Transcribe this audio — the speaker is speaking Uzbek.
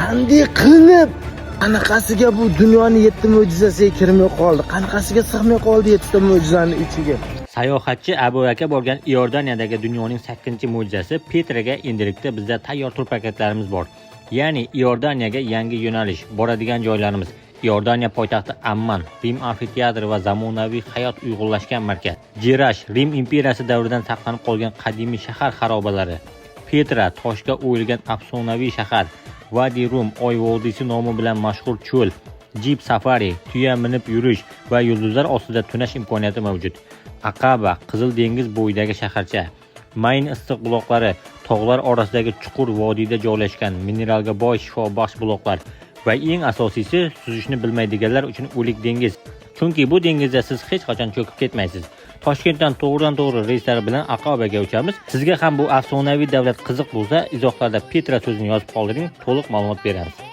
Qanday qilib qanaqasiga bu dunyoni 7 mo'jizasiga kirmay qoldi? Qanaqasiga sig'may qoldi 7 ta mo'jizani ichiga? Sayohatchi Abu aka borgan Iordaniyadagi dunyoning 8-mo'jizasi Petraga endilikda bizda tayyor tur paketlarimiz bor. Ya'ni Iordaniyaga yangi yo'nalish, boradigan joylarimiz: Iordaniya poytaxti Amman, Rim amfiteatri va zamonaviy hayot uyg'unlashgan markaz. Jerash, Rim imperiyasi davridan saqlanib qolgan qadimiy shahar xarobalari. Petra, toshga o'yilgan afsonaviy shahar. Vadi Rum, Oy vodiysi nomi bilan mashhur cho'l. Jeep safari, tuya minib yurish va yulduzlar ostida tunash imkoniyati mavjud. Aqaba, Qizil dengiz bo'yidagi shaharcha. Mayn issiq buloqlari, tog'lar orasidagi chuqur vodiyda joylashgan mineralga boy shifobaxsh buloqlar va eng asosiysi, suzishni bilmaydiganlar uchun o'lik dengiz. Chunki bu dengizda siz hech qachon cho'kib ketmaysiz. Toshkentdan to'g'ridan-to'g'ri reyslar bilan Aqobaga uchamiz. Sizga ham bu afsonaviy davlat qiziq bo'lsa, izohlarda Petra so'zini yozib qoldiring, to'liq ma'lumot beramiz.